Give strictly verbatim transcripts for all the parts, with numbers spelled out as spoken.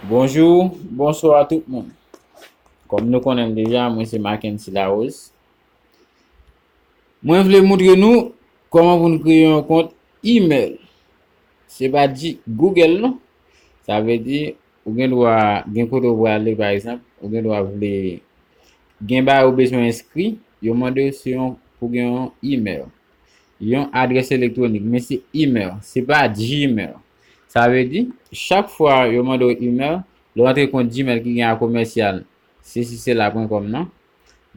Bonjou, bonswa tout moun. Kòm nou konnen l deja, mwen se Mackency Larose. Mwen vle moutre nou kòman pou n kreye yon kont email. Se pa di Google non. Sa vle di, ou gen dwa, gen kote ou prale, pa egzanp, ou gen dwa vle gen bagay ou bezwen enskri, yo mande w si yon, pou gen yon email. Yon adrès elektwonik, men se email, se pa Gmail. Sa vle di, chak fwa yo mande w email, lè w antre kont Gmail ki gen a komèsyal, sesi sela pwen kòm nan,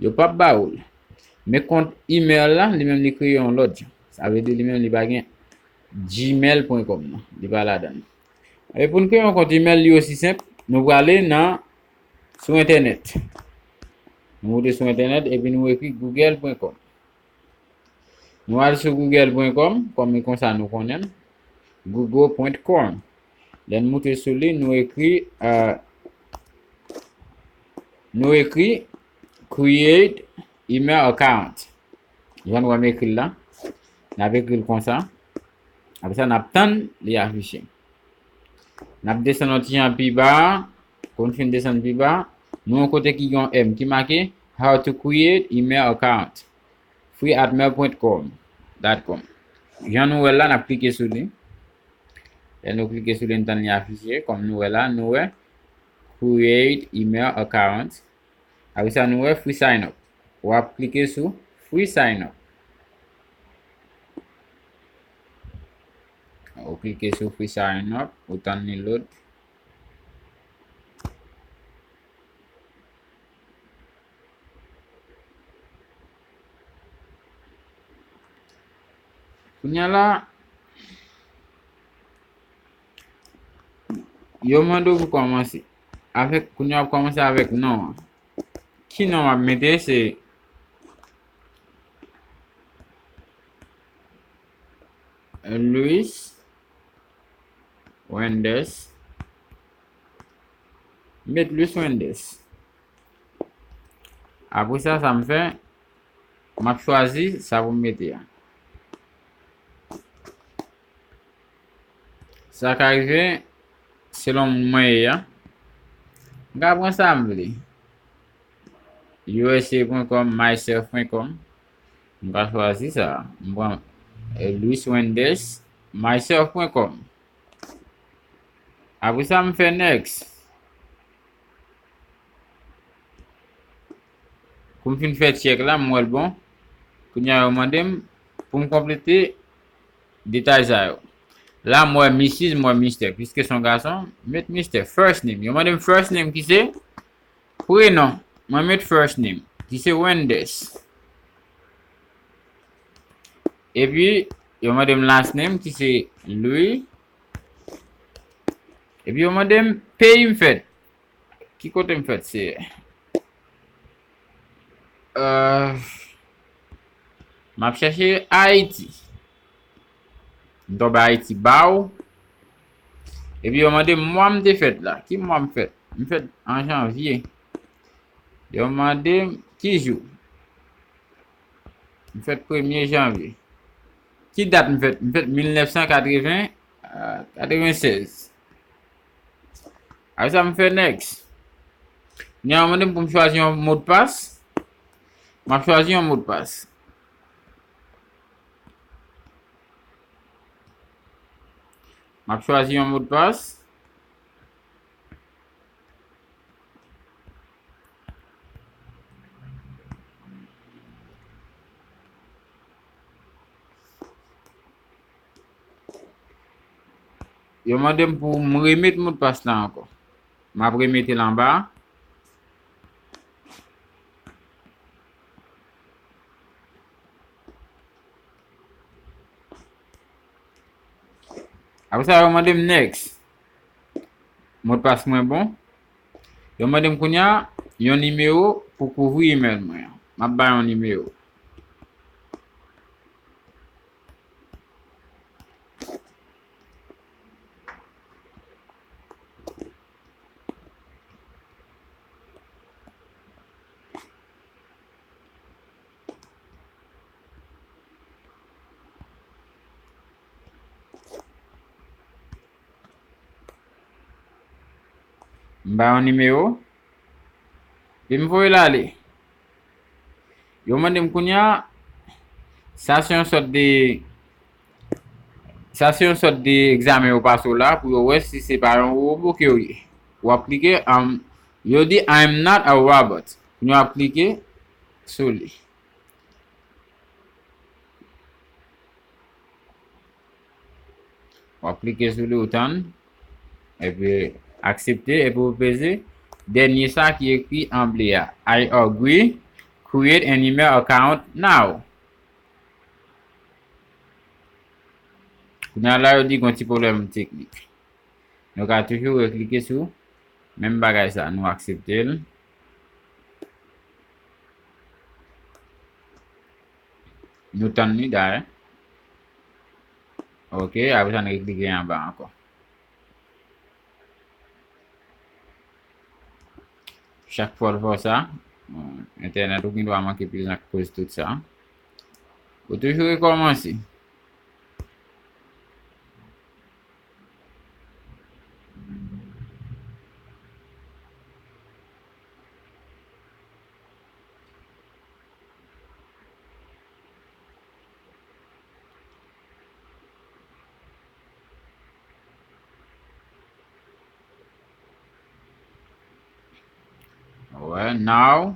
yo p ap ba ou l. Men kont email la, li menm li kreye yon lòt jan. Sa vle di li menm li pa gen gmail pwen kòm nan. Li pa ladan l. E pou n kreye yon kont email, li osi senp. Nou prale nan, sou entènèt. Nou moute sou entènèt epi nou ekri google pwen kòm. Nou al sou google pwen kòm, kòm e konsa nou konnen l, google pwen kòm. Lè n moute sou li, nou ekri, euh, nou ekri create email account. Jan nou wè m ekri l la, n ap ekri l konsa. Apre sa, n ap tann li afiche. N ap desann yon ti jan pi ba a. Kou n fin desann pi ba a, nou yon kote ki gen yon M ki make How to create email account free at mail pwen kòm, dot com. Jan nou wè l la, n ap klike sou li. Lè nou klike sou li, n tann li afiche. Kòm nou wè la, nou wè create email account. Apre sa, nou wè free sign up. W ap klike sou free sign up. Ou klike sou free sign up, ou tann li load. Kounye a la, yo mande w pou kòmanse. Avèk, kounye a w ap kòmanse avèk non an. Ki non m ap mete? Se Luis Wendes. Met Luis Wendes. Apre sa, sa m fè, m ap chwazi sa pou m mete a. Sa ka rive selon moun mwen ye a. M ka pran sa m vle. U S A pwen kòm, myself pwen kòm. M ka chwazi sa. M pran, eh, Luis Wendes, myself pwen kòm. Apre sa, m fè next. Kou m fin fè check la, m wè l bon. Kounye a, yo mande m pou m konplete detay sa yo. La, m wè Missis, m wè Mistè. Piske se yon gason, met Mistè. First name. Yo mande m first name ki se prenon. Mwen met first name ki se Wendes. Epi, yo mande m last name ki se Louis. Epi, yo mande m peyi m fèt. Ki kote m fèt, se, euh, m ap chèche Ayiti. M tonbe Ayiti ba w. Epi yo mande m mwa m te fèt la. Ki mwa m fèt? M fèt an janvye. Yo mande m ki jou. M fèt premye janvye. Ki dat m fèt? M fèt mil nèf san katreven, euh, katrevensèz. Apre sa, m fè next. Kounye a, yo mande m pou m chwazi yon modpas. M ap chwazi yon modpas. M ap chwazi yon modpas. Yo mande m pou m remete modpas la ankò. M ap remete l anba a. Apre sa, yo mande m next. Modpas mwen bon. Yo mande m kounye a yon nimewo pou kouvri email mwen an. M ap bay yon nimewo. M ba yon nimewo. Epi m voye l ale. Yo mande m kounye a, sa se yon sòt de, sa se yon sòt de egzamen yo pase w la pou yo wè si se pa yon wobo ke w ye. W ap klike, um, yo di, "I am not a robot." Kounye a w ap klike sou li. W ap klike sou li, ou tann. Epi aksepte, epi ou peze dènye sa ki ekri an ble a. "I agree. Create an email account now." Kounye a la, yo di gon ti pwoblèm teknik. Nou ka toujou reklike sou menm bagay sa, nou aksepte l. Nou tann li dayè. Ok, apre sa, nou reklike anba ankò. Chak fwa l fè sa, bon, entènèt ou gen dwa manke plis akoz tout sa. Ou toujou rekòmanse. Alright, now,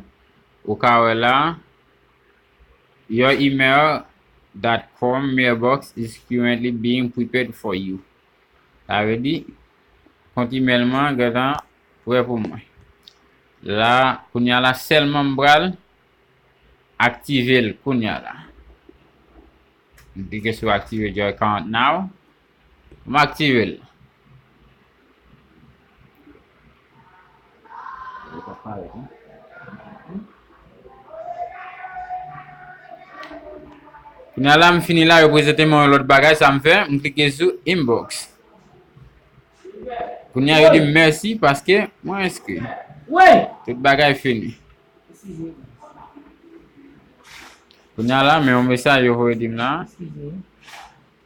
ou ka wè la, "Your email dot com mailbox is currently being prepared for you." Sa vle di, kont email mwen gentan prè pou mwen. La, kounye a la sèlman m pral aktive l kounye a la. M klike sou activate your account now. M aktive l. Kounye a la, m fini la, yo prezante mwen yon lòt bagay, sa m fè, m klike sou inbox. Kounye a, yo di m mèsi paske mwen enskri. Tout bagay fini. Kounye a la, men yon mesaj yo voye di m la.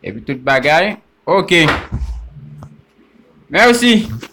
Epi tout bagay, ok. Mèsi.